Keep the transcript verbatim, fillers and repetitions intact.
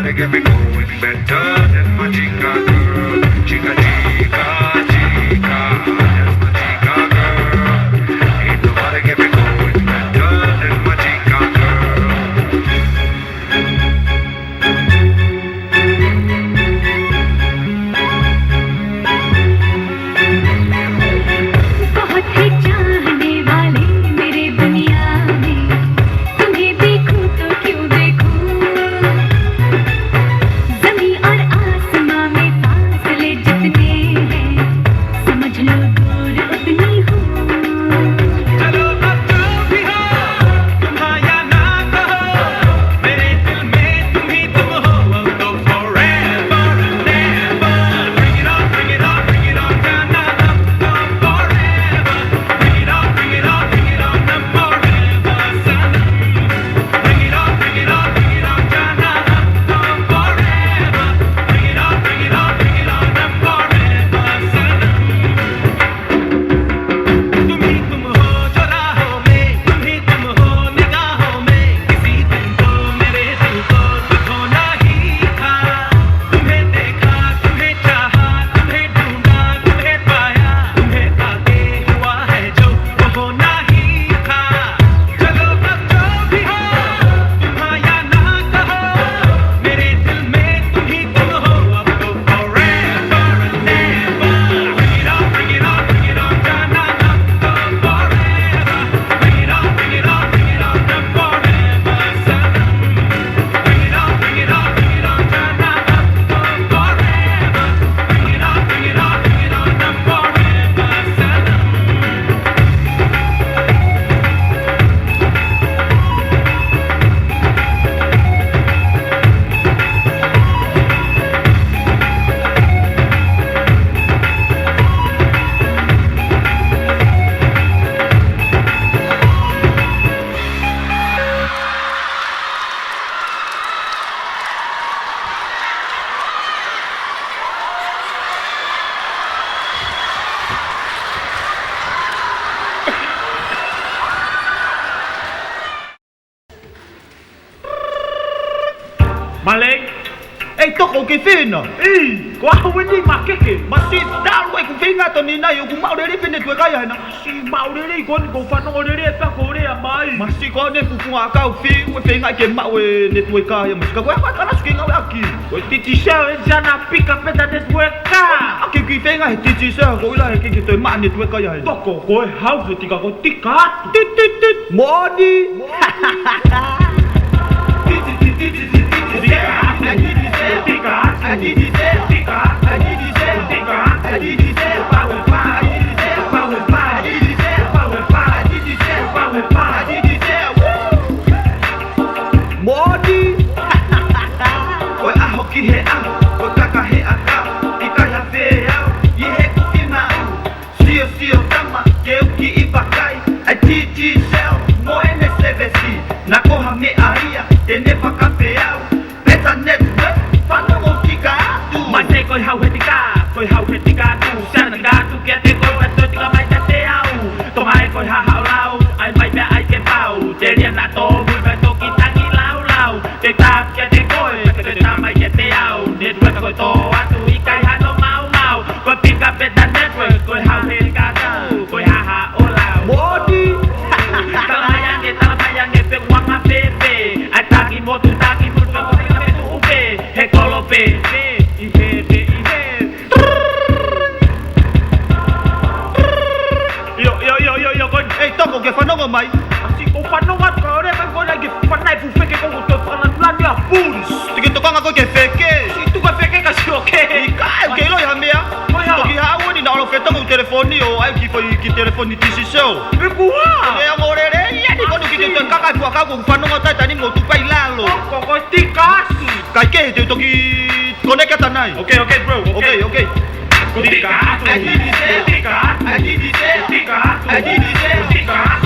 Get me going better than my chica girl. Chica, chica, chica, that's my chica girl. Ain't nobody get me going better than my chica girl. बहुत है चाहने वाले मेरे दुनिया में, तुम्हें देखूं तो क्यों देखूं। ज़मीं और आसमां में फासले जितने हैं, समझ लो दूर उतनी हूँ। चलो अब जो भी हो, तुम हाँ या ना कहो, मेरे दिल में तुम ही तुम हो, अब तो forever and ever. Bring it on, bring it on, bring it on, जाना अब तो forever. Bring it on, bring it on, bring it on, ना forever सनम. Bring it on, bring it on, bring it on, जाना अब तो forever. Bring it on, bring it on, bring it on, ना forever सनम. तुम ही तुम हो जो राहों में, तुम ही तुम हो निगाहों में। किसी दिन तो मेरे दिल को तुम होना ही था। तुम्हें देखा, तुम्हें चाहा, तुम्हें ढूंढा, तुम्हें पाया, तुम्हें पाके हुआ है जो वो होना ही था। चलो अब जो भी हो, तुम हाँ या ना कहो, मेरे दिल में तुम ही तुम हो, अब तो forever and ever. Bring it on, bring it on, bring it on, जाना अब तो forever. Bring it on, bring it on, bring it on, ना forever सनम. Bring it on, bring it on, bring it on, जाना अब तो forever. Bring it on, bring it on, bring it on, ना forever सनम. Malei. ʻEi, Toko, ʻoku ke fēfē? ʻEi, ko au eni, Makeke. Masiʻi, talu ʻeku feinga atu ni nai, ʻoku maʻu lelei pē netiueka ia hena. Siʻi maʻu lelei ko eni, ʻoku ou fanongo lelei pē ko ē ʻa mai. Masiʻi, ko ʻene fufunga ʻakau, fiu e feinga ke maʻu e netiueka ia, masiʻi. Ka ko e hā e kalasi ke ngāueʻaki? Ko e Digicel eni, siʻana pick up e data network. Ka ʻoku ou kiʻi feinga he Digicel, ko ʻilā he ʻikai ke toe maʻu netiueka ia hena. Toko, ko e hau he tika ko tika atu. Tit, tit, tit. Moʻoni. Moʻoni. Ko e ʻaho ki he ʻaho, ko e kaka he ʻakau, ʻikai ha feau ʻi heʻeku finau. Sio, sio, tama, ke u kiʻi vakai, ʻa e Digicel mo ʻene sevesi, naʻa ko ha meʻa ia te ne fakafeau. Better network, fanongo tika atu. Masiʻi, ko e hau he tika, ko e hau he tika atu, siʻana tika atu kiate koe, pea toe tika mai kiate au. Toʻo mai koe ha haʻo lau, ʻai mai pea ʻai ke pau. Telia naʻa tōmui pea toki tangi laulau. Ke tā kiate koe, pea ke tā mai kiate au. Network ko e tō atu, ʻikai hano maumau. Ko e pick up e data network, ko e hau he tika atu, ko e haʻo lau. Moʻoni. Tala mai ange, tala mai ange, pe ʻoku anga pē pē. ʻAi taki motu, taki motu, pe ko e anga pē tuʻu pē. He kolo pē, pē, ʻi he, pē, ʻi he. ʻIo, ʻio, ʻio, ʻio, ʻio, ko eni. ʻEi, Toko, ke fanongo mai. Masiʻi, ʻoku ou fanongo atu ka ʻoku ʻikai ko ena ke fanai fu feke ko ʻoku toe fanatulani a pulis. Te ke tokanga koe ke feke. Siʻi tuku e feke ka sio ke. ʻIkai, ʻoku ke ʻiloʻi ha meʻa. Ko e hā? Toki haʻu eni naʻa olo fetongi telefoni ʻo ʻai ki foʻi ki telefoni Digicel. Pe kuo hā? ʻE ongo lelei, ia ni konu ki te te kaka e fuakau ʻoku fanongo tai tani mo tupai lalo. Ko, ko, ko e tika atu. Kai ke te toki konekata nai. Okay, okay, bro, okay. Okay, okay. Ko e tika atu. Tika atu. Tika atu. Tika atu.